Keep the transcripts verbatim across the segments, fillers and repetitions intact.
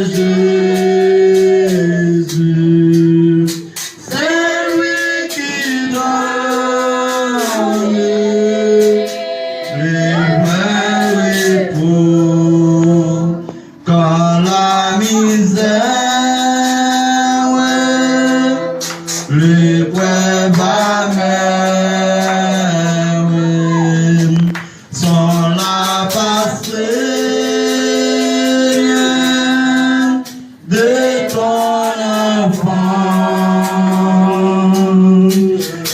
Jésus, celui qui donne le vrai repos quand la misère, le cœur va mal, sans la passer de ton enfant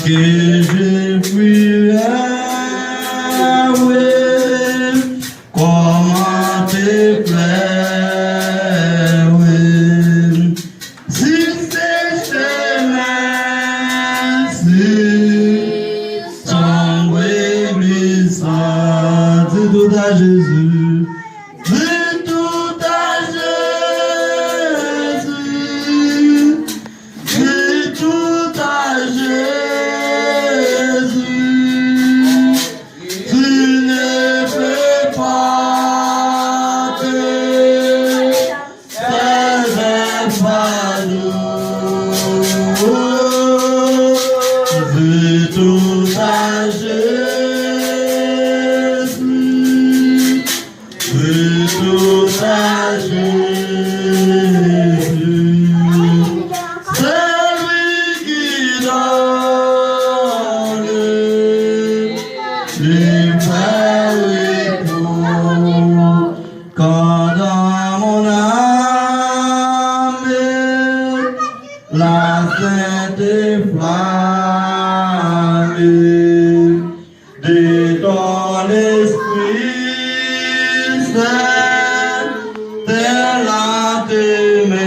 que j'ai vu, comment te plaire sur ce chemin, si sombre et glissant. Dis tout à Jésus. Dis tout à Jésus. Dis tout à Jésus. Tu ne peux pas te C'est un fardeau. Dis tout à Jésus. Dis tout à Jésus. C'est lui qui donne le vrai repos. Quand dans mon âme la sainte flamme de ton esprit s'éteint lentement,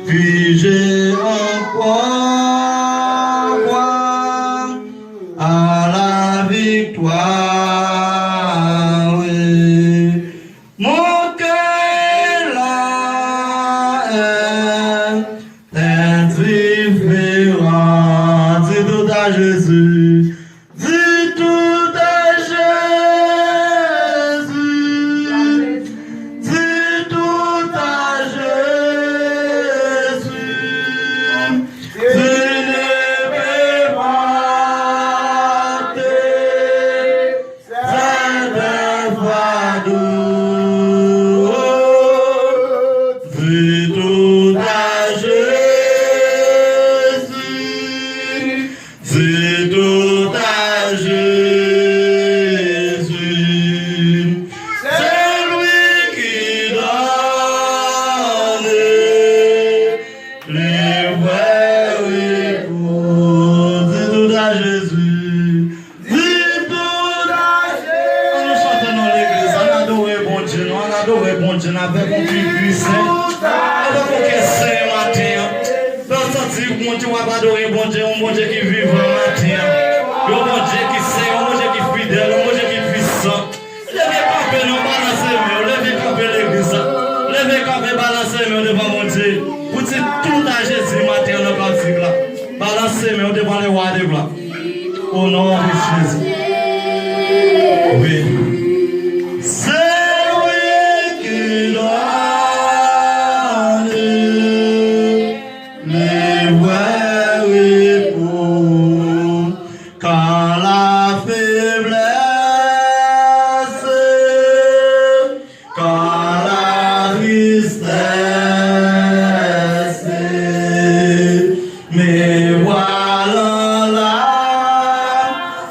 puis-je encore croire à la victoire. Mon cœur est indifférent. Dis tout à Jésus. Dis tout à Jésus. Dis tout à Jésus. Tu ne peux pas te C'est un fardeau. Dis tout à Jésus. Dis tout à Jésus. C'est lui qui donne le vrai repos. Dis tout à Jésus. Di tout a Jezi. Ann nou chante non legliz la, ann adore Bondye nou, ann adore Bondye nou avèk yon figi sen, avèk yon kè sen maten an. Fè w santi Bondye w ap adore Bondye, yon Bondye ki vivan maten an. Yon Bondye ki sen, yon Bondye ki fidèl, yon Bondye ki pwisan. Leve kanpe non, balanse men w, leve kanpe legliz la. Leve kanpe, balanse men w devan Bondye. Pou di tout a Jezi maten an nan kantik la. Balanse men w devan le roi de gloire. Au nom de Jésus. Oui. C'est lui qui donne le vrai repos quand la faiblesse Quand la tristesse me voile la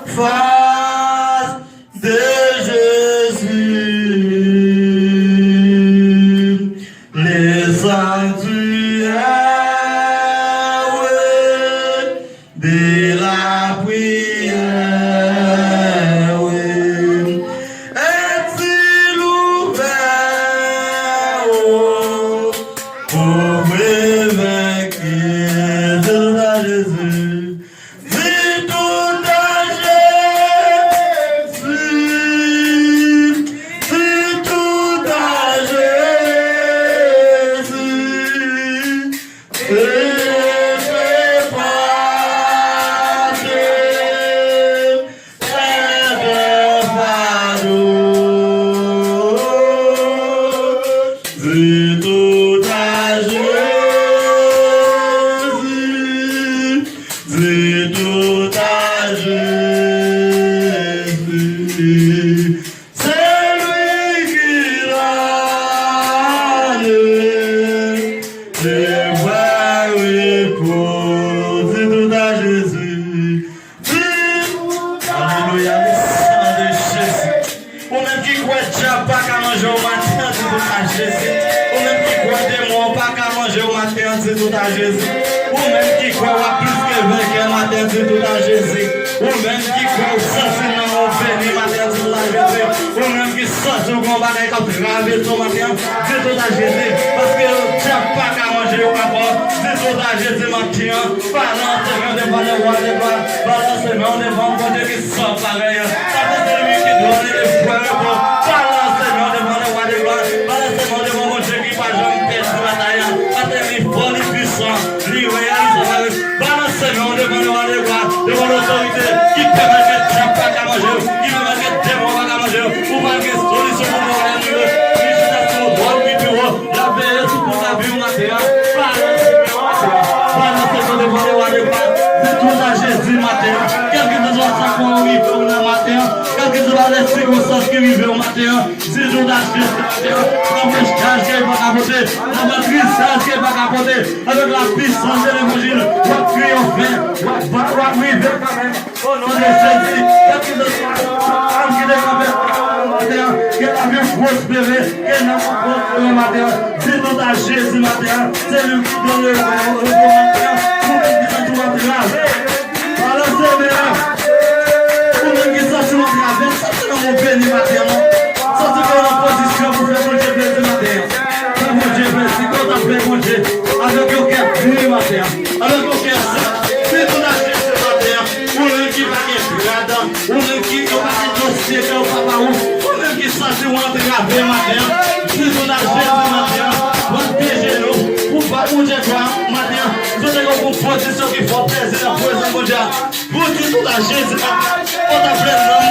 face de Jésus, le sanctuaire de la prière est-il ouvert au pauvre vainqueur? Dis tout à Jésus, dis tout à Jésus, dis tout à Jésus. Di tout à Jésus, di tout à Jésus. C'est lui qui donne le vrai repos. Di tout à Jésus. Di tout à Jésus. Alelouya, le sang de Jésus. Ou menm ki kwè dyab pa ka manje w maten an, di tout à Jésus. Ou menm ki kwè demon an pa ka manje w maten an, di tout à Jésus. Ou menm ki kwè w ap plis ke venkè maten an, di tout à Jésus. Ou menm ki kwè w santi nanm ou beni maten an, di tout à Jésus. Ou menm ki santi w gen yon bagay k ap travèse w maten an, di tout à Jésus. Paske dyab pa ka manje w ankò, di tout à Jésus maten an. Balanse men w devan le roi des rois. Balanse men w devan Bondye ki san parèy. Sa se li ki done le vrai repos. Balanse men w devan le roi des rois. Balanse men w devan Bondye ki pa janm pèdi batay la. Paske li fò, li pwisan, li reyèl, li san parèy. Balanse men w devan le roi des rois, devan lotorite ki pèmèt ke dyab pa ka manje w, ki pèmèt ke demon pa ka manje w. Ou pral gen solisyon pou pwoblèm ou yo. Li chita sou yon twòn ki pi wo. L ap veye sou tout lavi w maten an. Balanse men w maten an. Balanse men w devan le roi des rois. Di tout à Jésus maten an. Kèlkeswa sa k rive w nan maten an. Kèlkeswa lè sikonstans ki rive w maten an. Di tout à Jésus maten an. Nan frèchaj ke l pa ka pote. Nan tristès ke l pa ka pote. Avèk la puissance de l'évangile, w ap triyonfe. W ap, w ap rive kanmenm. O non de Jezi, kèlkeswa ki te kanpe maten an, ke lavi w pwospere, ke nanm ou pwospere maten an. Di tout à Jésus maten an, se li ki done le repos maten an. Ou menm ki santi w antrave, balanse men w. Ou menm ki santi w antrave, santi nanm ou beni maten an. Santi ke w nan pozisyon pou fè Bondye plezi maten an. Fè Bondye plezi, ke w ta fè Bondye avèk yon kè pur maten an. Avèk yon kè san, di tout à Jésus maten an. Ou menm ki pa gen grad, ou menm ki yo pa gen dosye ke yo pa ba ou, ou menm ki santi w antrave maten an, di tout à Jésus maten an. Bat de jenou pou bay Bondye glwa maten an. Si w te gen yon pozisyon ki fè w plezi nan prezans Bondye a, pou di tout à Jésus maten an. Ou ta fè nanm,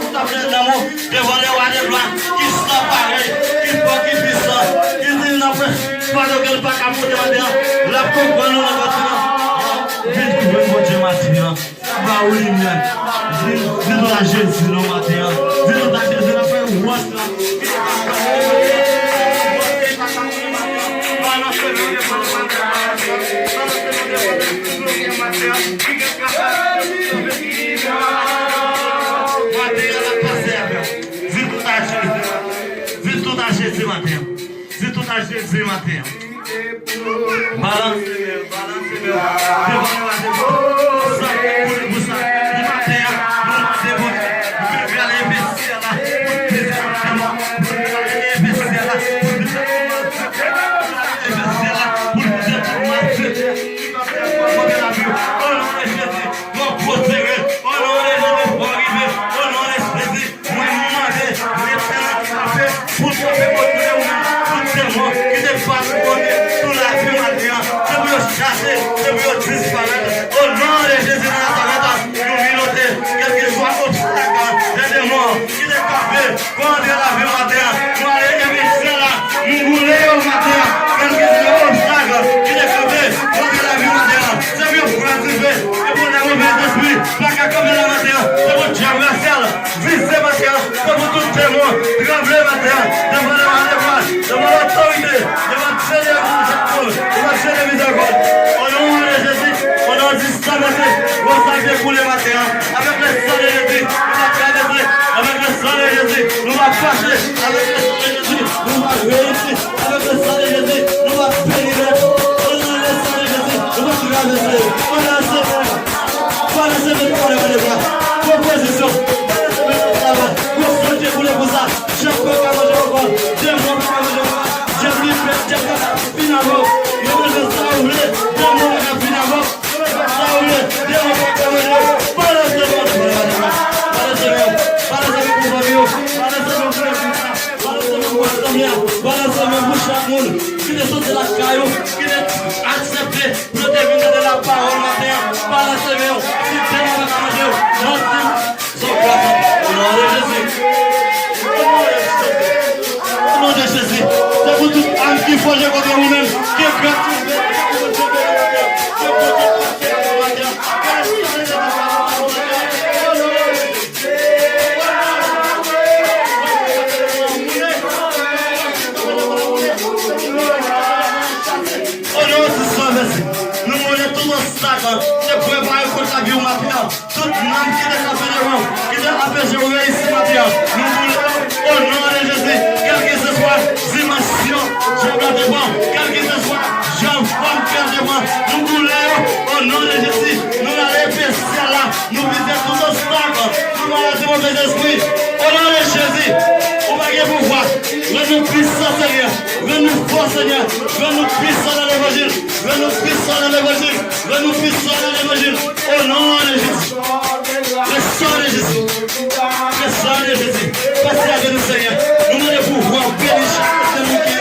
ou ta fè nanm ou devan le roi des rois, ki san parèy, ki fò, ki pwisan, ki di nan pa de ke l pa ka pote maten an, l ap konprann ou nan maten an. Vin jwenn Bondye maten an. Ba ou limyè. Vin, vin tout à Jésus nan maten an. Vin tout à Jésus nan fè wòs la. Maten an, l ap pase avè w. Di tout à Jésus maten an. Di tout à Jésus maten an. Di tout à Jésus maten an. Balanse men w, balanse men w. Devan nou a devan. Sa pou li pou sa. Pou maten an, nou mande Bondye. Pou li gade envesti a la. Pou li gade envesti a la. Pou li gade envesti a la. Pou li gade tout malfektè. Mwen pwosere. O non de Jezi, mwen rive. O non de Jezi, mwen mande Letènèl kanpe pou kanpe kote ou menm. Tout demon ki te pase kote sou lavi maten an, se pou yo chase, se pou yo disparèt. O non de Jezi de Nazarèt, nou minote kèlkeswa obstak de demon ki te kanpe kontre lavi maten an. Nou ale envesti a la, nou boule yo maten an. Kèlkeswa obstak ki te kanpe kontre lavi maten an, se pou yo pran dife. E pou lè move lespri pa ka kanpe la maten an, se pou dyab rasyal vize maten an, se pou tout demon tranble maten an. Devan le roi des rois, devan lotorite, devan Senyè ki pou chak moun, devan Senyè mizerikòd. O non de Jezi, o non di Sa maten, gwo sa dekoule maten an. Avèk le san de Jezi, nou va travèse. Avèk le san de Jezi, nou va pase. Avèk le san de Jezi, nou va reyisi. Avèk le san de Jezi, nou va beni nèt. O non le san de Jezi, nou va travèse. O non le san de Jezi, nou va travèse. Pwopozisyon. Gwo san dekoule pou sa. Dyab pa ka manje w ankò. Demon pa ka manje w ankò. Dyab li fè, dyab pa ka fin avè w. Yo manje sa ou vle. Demon pa ka fin avè w. Yo manje sa ou vle. Demon pa ka manje w. Balanse men w devan le roi des rois. Balanse men w. Balanse men pou fanmi w. Balanse men pou legliz la. Balanse men pou fanmi a. Balanse men pou chak moun ki te soti lakay ou, ki te aksepte pou yo te vin tande lapawòl maten an. Balanse men w. Si demon pa ka manje w, nan Sa w pral fè? O non de Jezi. O non de Jezi. O non de Jezi. Ki fòje kontre ou menm, ke grandisman, ke Bondye beni w, ke Bondye pase avè w maten an. O non di Sovè Jezi, nou konnen tout obstak te prepare kont lavi w maten an. Tout nanm ki te kanpe devan w, ki te anpeche w reyisi maten an, nou boule yo o non de Jezi. Kèlkeseswa dimansyon dyab la te pran, kèlkeseswa jan fòm kè l te pran, nou boule yo o non de Jezi. Nou rale pye syèl la, nou brize tout obstak, tout maladi, move lespri. O non de Jezi, ou pa gen pouvwa. Rann nou pwisan, Senyè. Rann nou fò, Senyè. Rann nou pwisan nan levanjil. Rann nou pwisan nan levanjil. Rann nou pwisan nan levanjil. O non de Jezi. Le sang de Jésus. Le sang de Jésus. Pase avè nou, Senyè. Nou mande pouvwa w beni chak sèl moun ki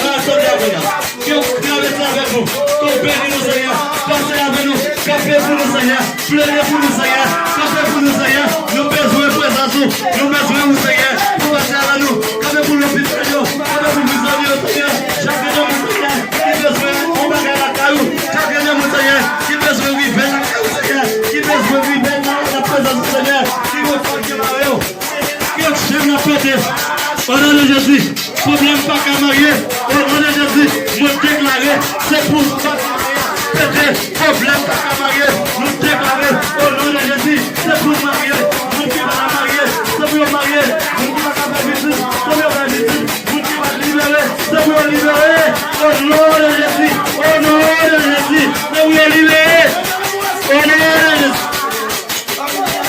nan asanble a kounye a. Ke w travèse avèk nou. Ke w beni nou, Senyè. Pase avè nou. Kanpe pou nou, Senyè. Plede pou nou, Senyè. Kanpe pou nou, Senyè. Nou bezwen prezans ou. Nou bezwen ou, Senyè. Pou pase avè nou. Kanpe pou lopital yo. Kanpe pou prizonye yo, Senyè. Chak grenn moun, Senyè, ki bezwen yon bagay lakay ou. Chak grenn moun, Senyè, ki bezwen rive lakay ou, Senyè. Ki bezwen rive nan, nan prezans ou, Senyè. Ki gen kòd ki mare yo. Ki gen chenn nan pete. O non de Jezi. Pwoblèm pa ka marye. O non de Jezi, mwen deklare, se pou pete. Pwoblèm pa ka marye. Nou deklare, o non de Jezi, se pou marye. Moun ki pa ka marye, se pou yo marye. Moun ki pa ka fè pitit, se pou yo fè pitit. Moun ki pa libere, se pou yo libere. O non de Jezi, o non de Jezi, se pou yo libere. O non de Jezi.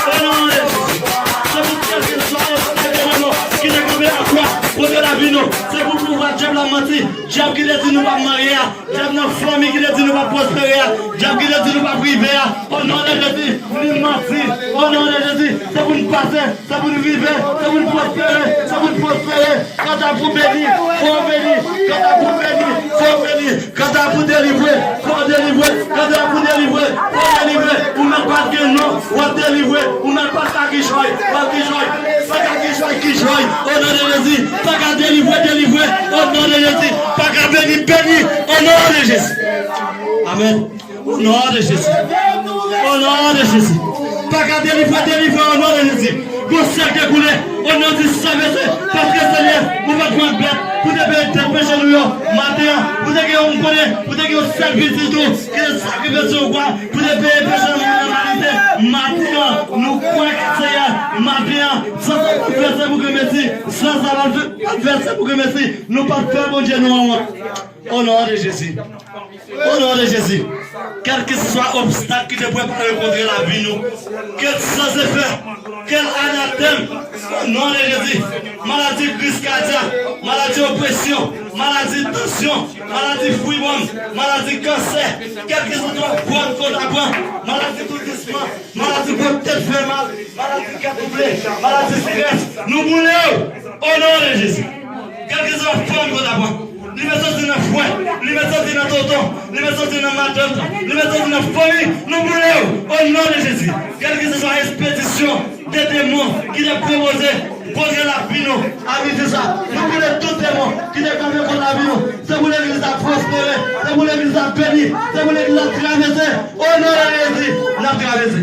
O non de Jezi. Se pou kèlkeswa obstak ki te kanpe akwa kontre lavi nou. Se pou pouvwa dyab la manti. Dyab ki te di nou p ap marye a. Dyab nan fanmi ki te di nou p ap pwospere a. Dyab ki te di nou p ap rive a. O non de Jezi, li manti. O non de Jezi, se pou n pase, se pou n rive, se pou n pwospere, se pou n pwospere. Kanta pou beni, fò w beni. Kanta pou beni, fò w beni. Kanta pou delivre, fò w delivre. Kanta pou delivre, fò w delivre. Ou menm pa t gen non, w ap delivre. Ou menm pa t ka kichòy, w ap kichòy. Pa ka kichòy, kichòy. O non de Jezi, pa ka delivre, delivre. O non de Jezi, pa ka beni, beni. O non de Jezi. Amèn. O non de Jezi. O non de Jezi. Pa ka delivre, delivre o non de Jezi. Gon sèl dekoule o non di Sovè Jezi. Paske Senyè, ou pa t pran bèt pou te peye dèt peche nou yo. Maten an, ou te gen yon, m konnen, ou te gen yon sèl pitit ou ki te sakrifye sou kwa pou te peye peche nou, limanite. Maten an, nou kwè ke Senyè, maten an, san sa pa t vèse pou granmesi, san sa pa t vèse pou granmesi, nou p ap fè Bondye nou an wont. O non de Jezi. O non de Jezi. Kèlkeseswa obstak ki te prepare kontre lavi nou, ke l san efè, ke l anatèm. O non de Jezi. Maladi kriz kadyak, maladi opresyon, maladi tansyon, maladi fibwòm, maladi kansè, kèlkeseswa fòm ke w ta pran, maladi toudisman, maladi gwo tèt fè mal, maladi kè twouble, maladi estrès, nou boule w o non de Jezi. Kèlkeswa fòm ke w ta pran, li mèt soti nan frè, li mèt soti nan tonton, li mèt soti nan matant, li mèt soti nan fanmi, nou boule w o non de Jezi. Kèlkeswa espedisyon de demon ki te pwopoze kontre lavi nou, a midi sa, nou boule tout demon ki te kanpe kont lavi nou. Se pou legliz la pwospere, se pou legliz la beni, se pou legliz la travèse. O non de Jezi, n ap travèse.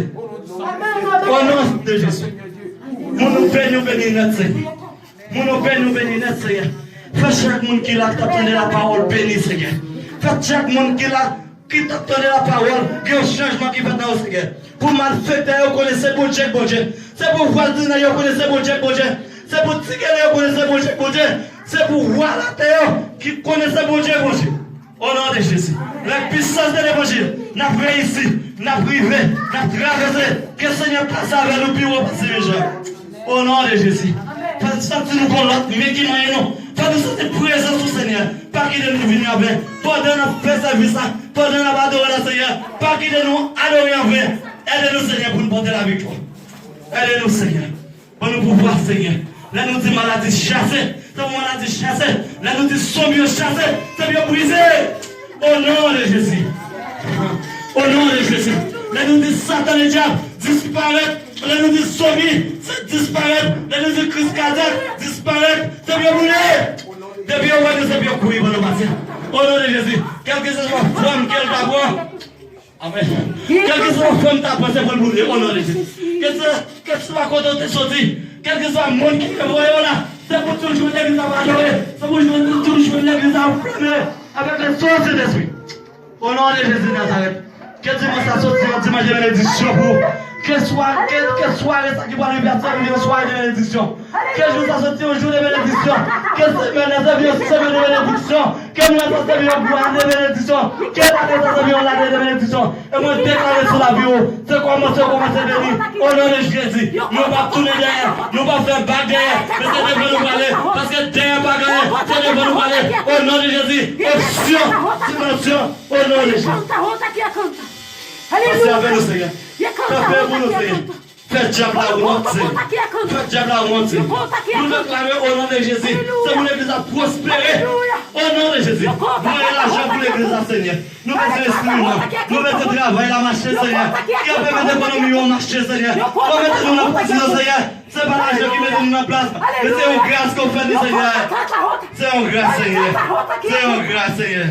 O non de Jezi. Moun ou beni, ou beni nèt, Senyè. Moun ou beni, ou beni nèt, Senyè. Fè chak moun ki la ki t ap tande lapawòl beni, Senyè. Fè chak moun ki la ki t ap tande lapawòl gen yon chanjman ki fèt nan yo, Senyè. Pou malfektè yo konnen se Bondye k Bondye. Se pou vwazin yo konnen se Bondye k Bondye. Se pou ti gèlè yo konnen se Bondye k Bondye. Se pou wa latè yo ki konnen se Bondye k Bondye. O non de Jezi. Lè pisans de levanjil, n ap reyisi, n ap rive, n ap travèse. Ke Senyè pase avè nou pi wo pase deja. O non de Jezi. Fè nou santi nou gon lòt men ki manyen nou. Fè nou santi prezans ou, Senyè. Pa kite nou vini anven. Pandan n ap fè sèvis la, pandan n ap adore la, Senyè, pa kite nou adore anven. Ede nou, Senyè, pou nou pote laviktwa. Ede nou, Senyè. Ban nou pouvwa, Senyè. Lè nou di maladi chase, se pou maladi chase. Lè nou di sonm yo chase, se pou yo brize. O non de Jezi. O non de Jezi. Lè nou di Satan ledyab, disparèt. Lè nou di sonm, se disparèt. Lè nou di kriz kadyak, disparèt. Se pou yo boule. Depi yo wè nou, se pou yo Kouri pandan w pase. O non de Jezi, kèlkeswa fòm ke l ta pran. Amèn. Kèlkeswa fòm ta pran, se pou l boule, o non de Jezi. Kèlkeswa, kèlkeswa kote w te soti, kèlkeswa moun ki te voye w la, se pou toujou legliz la ap adore, se pou toujou legliz la ap flame avèk le son Sentespri. O non de Jezi Nazarèt, ke dimanch sa soti yon dimanch de benediksyon pou ou. Ke swa, ke, ke sware sa ki pral rive a sèvi yon sware de benediksyon. Ke jou sa soti yon jou de benediksyon. Ke semèn nan sèvi yon semèn de benediksyon. Ke mwa sa sèvi yon mwa de benediksyon. Ke lane sa sèvi yon lane de benediksyon. E mwen deklare sou lavi w, se kòmanse, kòmanse beni. O non de Jezi, nou p ap tounen dèyè, nou p ap fè bak dèyè, men se devan nou prale, paske dèyè pa gen anyen, se devan nou prale. O non de Jezi, opsyon, dimansyon, o non de Jezi. Pase avè nou, Senyè. Kanpe pou nou, Senyè. Fè dyab la wont, Senyè. Fè dyab la wont, Senyè. Nou deklare o non de Jezi, se pou legliz la pwospere. O non de Jezi, voye lajan pou legliz la, Senyè. Nou bezwen enstriman. Nou bezwen travay la mache, Senyè. Ki ap pèmèt ekonomi yo mache, Senyè. Fò mete nou nan pozisyon, Senyè. Se pa lajan ki mete nou nan plas, men se yon gras ke w fè nou, Senyè. Se yon gras, Senyè. Se yon gras, Senyè.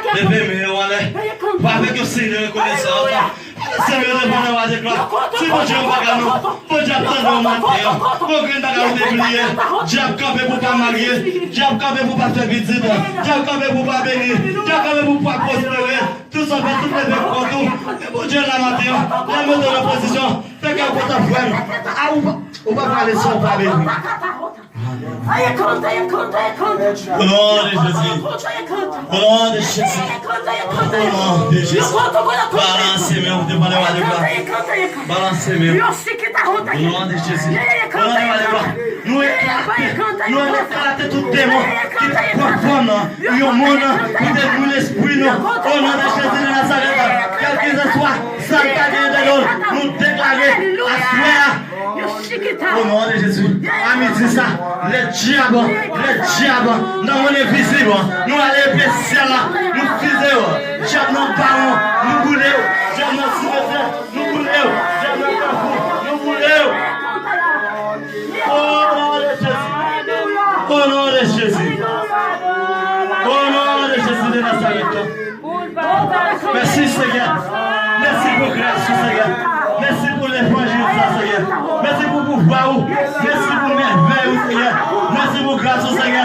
Leve men yo anlè. Pa avèk yon siy de rekonesans. Senyè, devan nan wa de glwa. Si Bondye yon bagay nou, Bondye ap tande yon maten an. Yon grenn bagay ou te bliye. Dyab kanpe pou pa marye. Dyab kanpe pou pa fè pitit. Dyab kanpe pou pa beni. Dyab kanpe pou pa pwospere. Tout sa fè, tout leve kont ou. Men Bondye la maten an. Lè mete w nan pozisyon. Fè kè w kontan frè m. A, ou pa, ou pa prale san w pa beni. O non de Jezi. O non de Jezi. O non de Jezi. Balanse men w devan le wa de glwa. Balanse men w. O non de Jezi. O non de wa de glwa. Nou eklate. Nou eklate tout demon ki te pran fòm nan yon moun pou detwi lespri nou. O non de Jezi de Nazarèt. Kèlkeswa sa l ka genyen de nou, nou deklare aswè a. O non de Jezi, a midi sa, lè dyab, lè dyab nan mond envizib, nou ale epe syèl la, nou fize yo. Dyab nan bawon, nou boule yo. Dyab nan simetyè, nou boule yo. Dyab nan kafou, nou boule yo. O non de Jezi. O non de Jezi. O non de Jezi de Nazarèt. Mèsi, Senyè. Mèsi pou gras ou, Senyè. Mèsi pou levanjil sa, Senyè. Mèsi pou pouvwa ou. Mèsi pou mèvèy ou, Senyè. Mèsi pou gras ou, Senyè.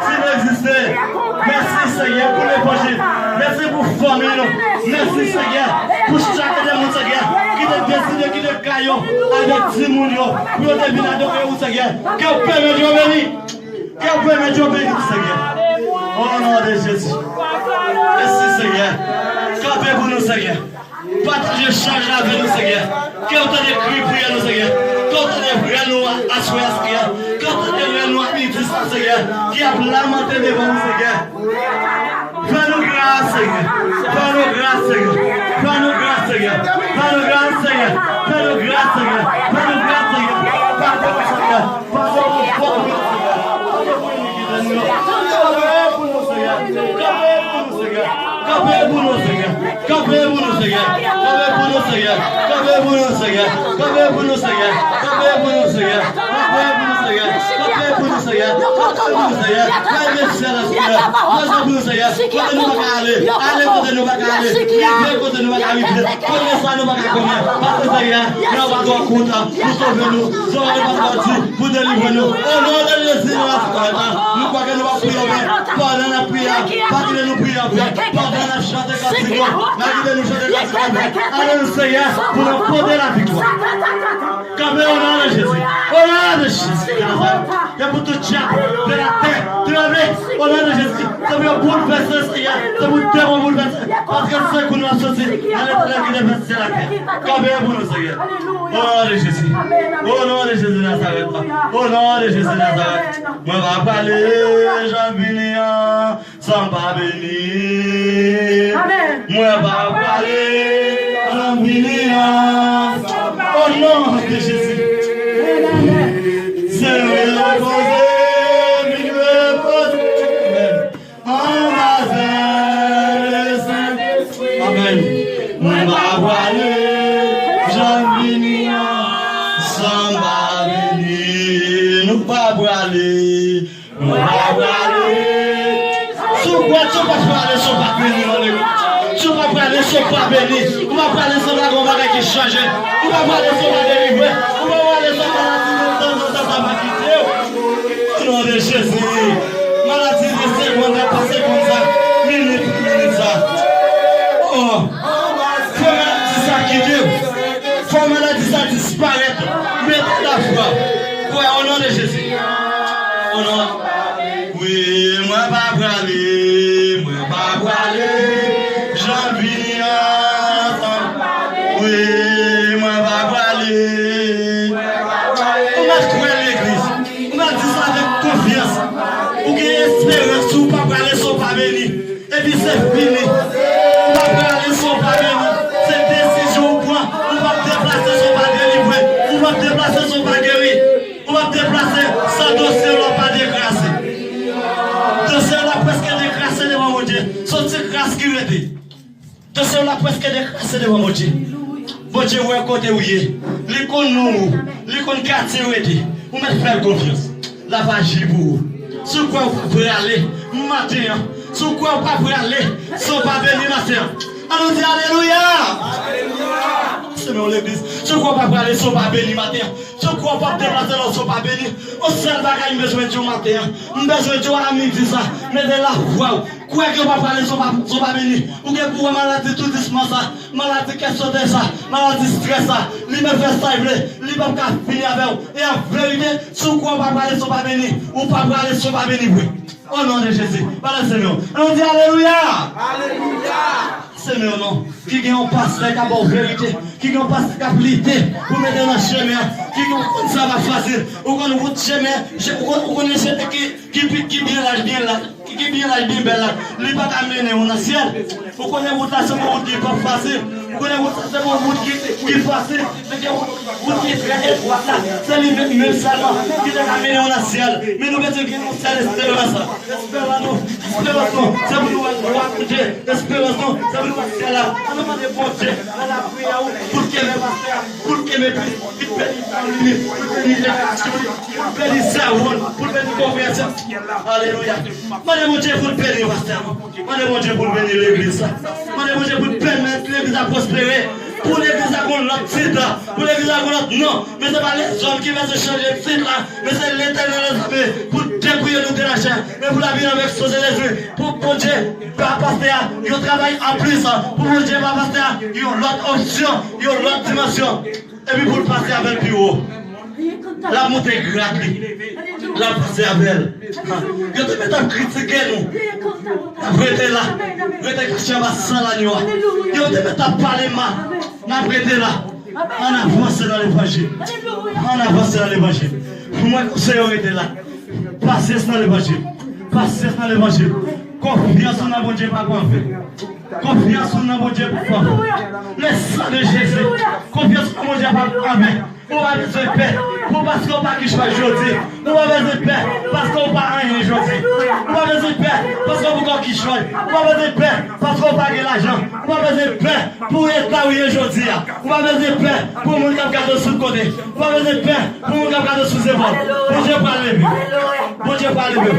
Si nou egziste, mèsi, Senyè, pou levanjil. Mèsi pou fanmi nou. Mèsi, Senyè, pou chak de moun, Senyè, ki te deside kite kay yo avèk timoun yo pou yo te vin adore ou, Senyè. Ke w pèmèt yo beni. Ke w pèmèt yo beni, Senyè. O non de Jezi. Mèsi, Senyè. Kanpe pou nou, Senyè. Pataje chaj la avè nou, Senyè. Ke w tande kri priyè nou, Senyè. Ke w tande rèl nou a, aswè a, Senyè. Ke w tande rèl nou a midi sa, Senyè. Ki ap lamante devan ou, Senyè. Fè nou gras, Senyè. Fè nou gras, Senyè. Fè nou gras, Senyè. Fè nou gras, Senyè. Fè nou gras, Senyè. Fè nou gras, Senyè. Padon, Senyè. Padon pou fòt nou yo, Senyè. Padon pou inikite nou yo. Kanpe pou nou, Senyè. Kanpe pou nou, Senyè. Kanpe pou nou, Senyè. Kanpe pou nou, Senyè. Kanpe pou nou, Senyè. Kanpe pou nou, Senyè. Kanpe pou nou, Senyè. Kanpe pou nou, Senyè. Kanpe pou nou, Senyè. Kanpe pou nou, Senyè. Kanpe pou nou, Senyè. Kanpe pou nou, Senyè. Kote nou pa ka ale. Ale kote nou pa ka ale. Rive kote nou pa ka rive. Konn sa nou pa ka konnen. Paske, Senyè, men w pa twò kout pou sove nou. Sove nou pa twò di pou delivre nou. O non de Jezi, nou ap kontan. Nou kwè ke nou pa priye anpil. Pandan n ap priye, pa kite nou priye anpil. Pandan n ap chante kantik yo, pa kite nou chante kantik anpil. Ale nou, Senyè, pou nou pote laviktwa. Kanpe o non de Jezi. O non de Jezi. Ke pou tout dyab de latè tranble. O non de Jezi. Se pou yo boulvèse, Senyè. Se pou demon boulvèse. Paske se kou nou ap soti. Nan Letènèl ki te fè syèl ak tè. Kanpe pou nou, Senyè. O non de Jezi. O non de Jezi Nazarèt. O non de Jezi Nazarèt. Mwen pa prale jan m vini an. San m pa beni. Amèn. Mwen pa prale jan m vini an. O non de Jezi. Amèn, amèn. Se repoze, vin repoze. Amèn. Anba zèl Sentespri. Amèn. Mwen pa prale jan m vini an. San m pa beni. Nou pa prale. Nou pa prale. Ou pa prale san w pa beni, mande. Si w pa prale san w pa beni, ou pa prale san w pa gen yon bagay ki chanje, ou pa prale san w pa delivre, ou pa prale san maladi nan tan nan tan sa pa kite w. O non de Jezi, maladi de segonn nan pase konsa, minit pou minit sa. Oh, fò maladi sa kite w. Fò maladi sa disparèt. Mete lafwa. Kwè o non de Jezi. O non. Wi, mwen pa prale, mwen pa prale, jan vini an. Wi, mwen pa prale. Ou mèt kwè legliz, ou mèt di sa avèk konfyans. Ou gen esperans, ou pa prale san w pa beni. Epi se fini. Ou pa prale san w pa beni. Se desizyon ou pran. Ou p ap deplase san w pa delivre. Ou p ap deplase san w pa geri. Ou p ap deplase san dosye w la pa dekrase. Dosye w la prèske dekrase devan Bondye. Se yon ti kras ki rete. Dosye w la prèske dekrase devan Bondye. Bondye wè kote w ye. Li konn non ou. Li konn katye w rete. Ou mèt fè l konfyans. L ap aji pou ou. Si w kwè w pa prale maten an, si w kwè w pa prale san w pa beni maten an, ann nou di alelouya! Semèn legliz, si w kwè w pa prale san w pa beni maten an, si w kwè w p ap deplase lòt san w pa beni, yon sèl bagay m bezwen di w maten an, m bezwen di w a midi sa, mete lafwa w. Kwè ke w pa prale san w pa, san w pa beni. Ou gen pou wè maladi toudisman sa, maladi kè sote sa, maladi estrès sa, li mèt fè sa l vle, li p ap ka fini avè w. E an verite, si w kwè w pa prale san w pa beni, ou pa prale san w pa beni vre. O non de Jezi, pa lèse men w. Ann nou di alelouya! Alelouya! Se men w non. Ki gen yon pastè k ap ba w verite, ki gen yon pastè k ap lite pou mete w nan chemen an, ki gen yon konn sa pa fasil. Ou konn wout chemen, ou konn, ou konnen chemen ki, ki, ki byen laj, byen laj. Ki, ki byen laj, byen bèl la, li pa ka mennen w nan syèl. Ou konnen wout la se yon wout ki pa fasil. Ou konnen wout la se yon wout ki, ki fasil. Se yon wout, wout ki trè etwat la. Se li menm, menm sèlman ki te ka mennen w nan syèl. Men nou bezwen gen yon sèl esperans. Esperans nou, esperans nou, se pou nou wè glwa Bondye. Esperans nou, se pou nou wè syèl la. Ann nou mande Bondye, nan lapriyè ou, pou l kenbe pastè a, pou l kenbe plis, pou l beni fanmi li, pou l beni jenerasyon li. Pou l beni sèvo l, pou l beni konfrè l. Alelouya. Mande Bondye pou l beni pastè a. Mande Bondye pou l beni legliz la. Mande Bondye pou l pèmèt legliz la pwospere. Pou legliz la gon lòt tit, pou legliz la gon lòt non. Men se pa lèzòm ki bezwen chanje tit la. Men se Letènèl dèzame pou l depouye nou de lachè. Men pou l abite avèk sante lespri. Pou Bondye ba pastè a yon travay anplis. Pou Bondye ba pastè a yon lòt opsyon, yon lòt dimansyon. Epi pou l pase avè l pi wo. L ap monte grad li. L ap pase avè l. Yo te mèt ap kritike nou. N ap rete la. Rete kache anba san lanyo a. Yo te mèt ap pale mal. N ap rete la. Ann avanse nan levanjil. Ann avanse nan levanjil. Mwen konseye w rete la. Pasyans nan levanjil. Pasyans nan levanjil. Konfyans ou nan Bondye pa pou anven. Konfyans ou nan Bondye pa pou anven. Le san de Jezi. Konfyans ou nan Bondye pa pou anven. Ou pa bezwen pè pou paske ou pa kichòy jodi. Ou pa bezwen pè paske ou pa anyen jodi. Ou pa bezwen pè paske ou poko kichòy. Ou pa bezwen pè paske ou pa gen lajan. Ou pa bezwen pè pou eta ou ye jodi a. Ou pa bezwen pè pou moun k ap gade w sou kote. Ou pa bezwen pè pou moun k ap gade w sou zepòl. Bondye pral leve. Bondye pral leve.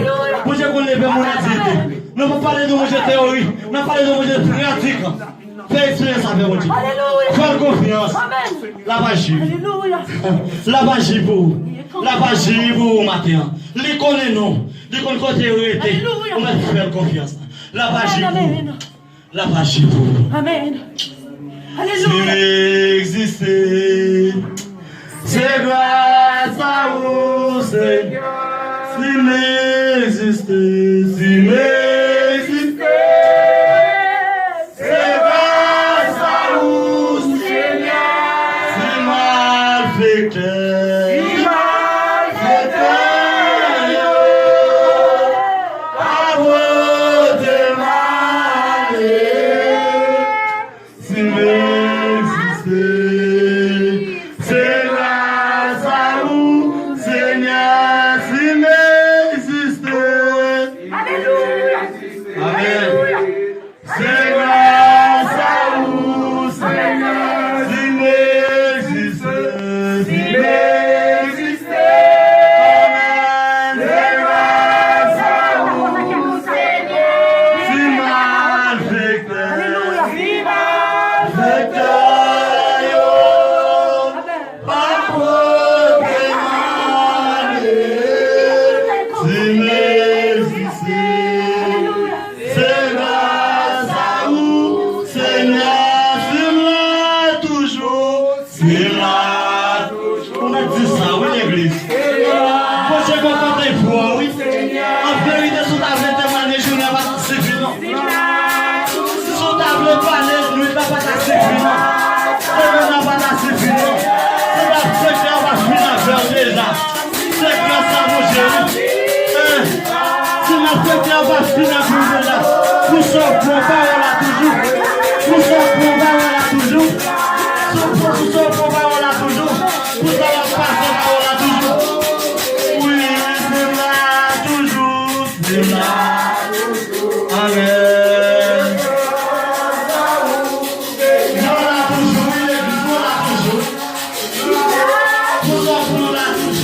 Bondye konn leve moun an diyite. Nou pa pale de Bondye teyori. N ap pale de Bondye pratik. Fè eksperyans avè Bondye. Fè l konfyans. L ap aji. L ap aji pou ou. L ap aji pou ou maten an. Li konnen non. Li konn kote ou rete. Ou mèt fè l konfyans. L ap aji pou ou. L ap aji pou ou. Si m egziste, se gras a ou, Senyè. Si m egziste, si m egziste, se gras a ou, Senyè. Si malfektè, si malfektè yo pa pote m ale, si m egziste, se gras a ou, Senyè, si m egziste. Pou sa w pran pawòl la toujou. Pou sa w pran pawòl la toujou. Pou sa w pran pawòl la toujou. Pou sa w ap pase pawòl la toujou. Wi, se la toujou. Se la toujou. Amèn. Nou la toujou, wi, legliz, nou la toujou. Pou sa w pran la toujou.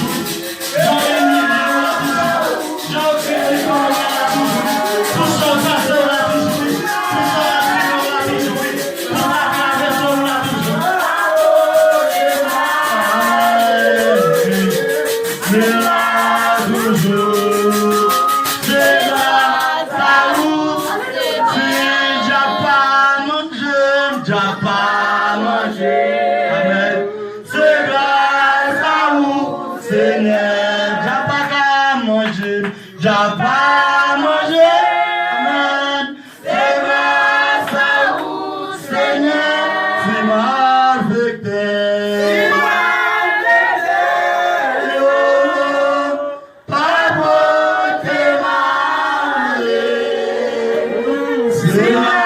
Amèn. Se gras a ou, Senyè, djab pa ka manje, djab pa manje. Amèn. Se gras a ou, Senyè, si malfektè yo pa pote m ale. Se la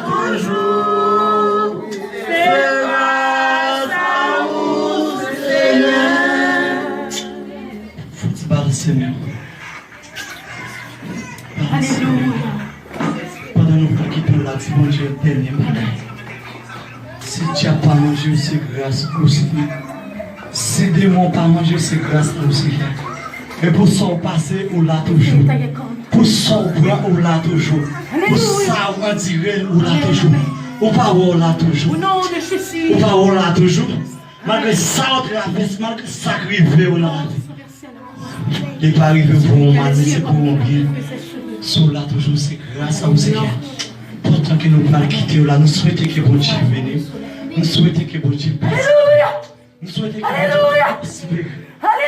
toujou. Se gras a ou, Senyè. Fò ti balanse men w. Balanse men w. Pandan nou pa kite w la, di Bondye yon dènye bagay. Si dyab pa manje w, se gras ou se fè. Si demon pa manje w, se gras ou se fè. E pou sa w pase, ou la toujou. Pou sa w pran, ou la toujou. Pou sa w andire, ou la toujou. Ou pa wè w la toujou. Ou pa wè w la toujou. Malgre sa w travèse, malgre sa k rive w nan lavi. Li pa rive pou yon mal, men se pou yon byen. Si w la toujou, se gras a ou, Senyè. Pandan ke nou pral kite w la, nou swete ke Bondye beni w. Nou swete ke Bondye pase. Nou swete ke Bondye pase.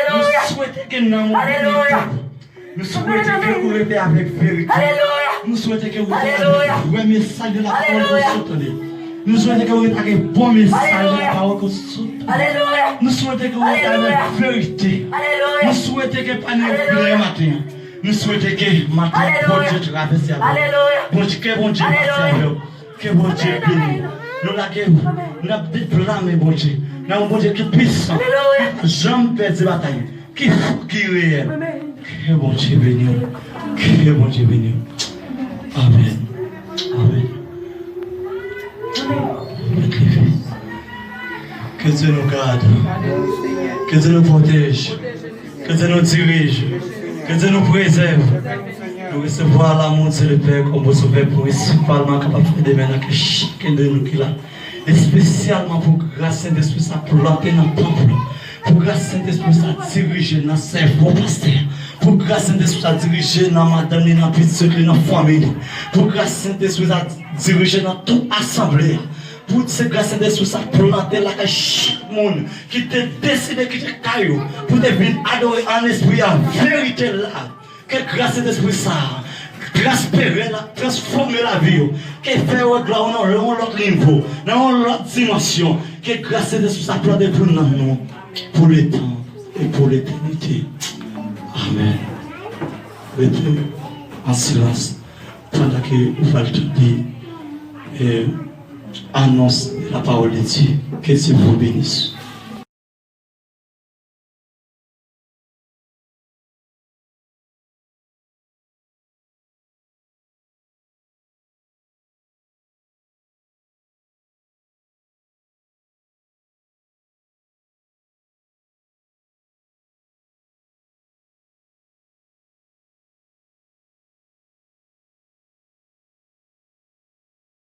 Nou swete ke nanm ou beni. Nou swete ke ou rete avèk verite. Nou swete ke ou rete avèk vrè mesaj de la pawòl de Dye tande. Nou swete ke ou rete avèk bon mesaj de la pawòl ke w sot tande. Nou swete ke ou rete avèk verite. Nou swete ke pa ni byen maten an. Nou swete ke maten an Bondye travèse avè w. Bondye, ke Bondye pase avè w. Ke Bondye beni w. Nou lage w. N ap deplame Bondye. N a yon Bondye ki pwisan. Li pa janm pèdi batay. Ki fò, ki reyèl. Ke Bondye beni w. Ke Bondye beni w. Amèn. Amèn. Mèt leve. Ke Dye nou gade. Ke Dye nou pwoteje. Ke Dye nou dirije. Ke Dye nou prezève. Nou resevwa lanmou Dye Lepè kòm bon Sovè prensipalman kapab fè demen nan kè chak de nou ki la. Espesyalman pou gras Sentespri sa plante nan tanp ou. Pou gras Sentespri sa dirije nan sèvo pastè. Pou gras Sentespri sa dirije nan madanm li, nan pitit li, nan fanmi li. Pou gras Sentespri sa dirije nan tout asanble a. Pou se gras Sentespri sa plante lakay chak moun ki te deside kite kay yo pou te vin adore an espri an verite la. Ke gras Sentespri sa transpere la, transfòme lavi yo. Ke fè yo wè glwa w nan yon lòt nivo, nan yon lòt dimansyon. Ke gras Sentespri sa plante pou nanm nou, pou letan e pou letènite. Amèn. Rete an silans. Pandan ke ou pral tande, eh, anons de la parole de Dieu, ke Dye vous bénisse.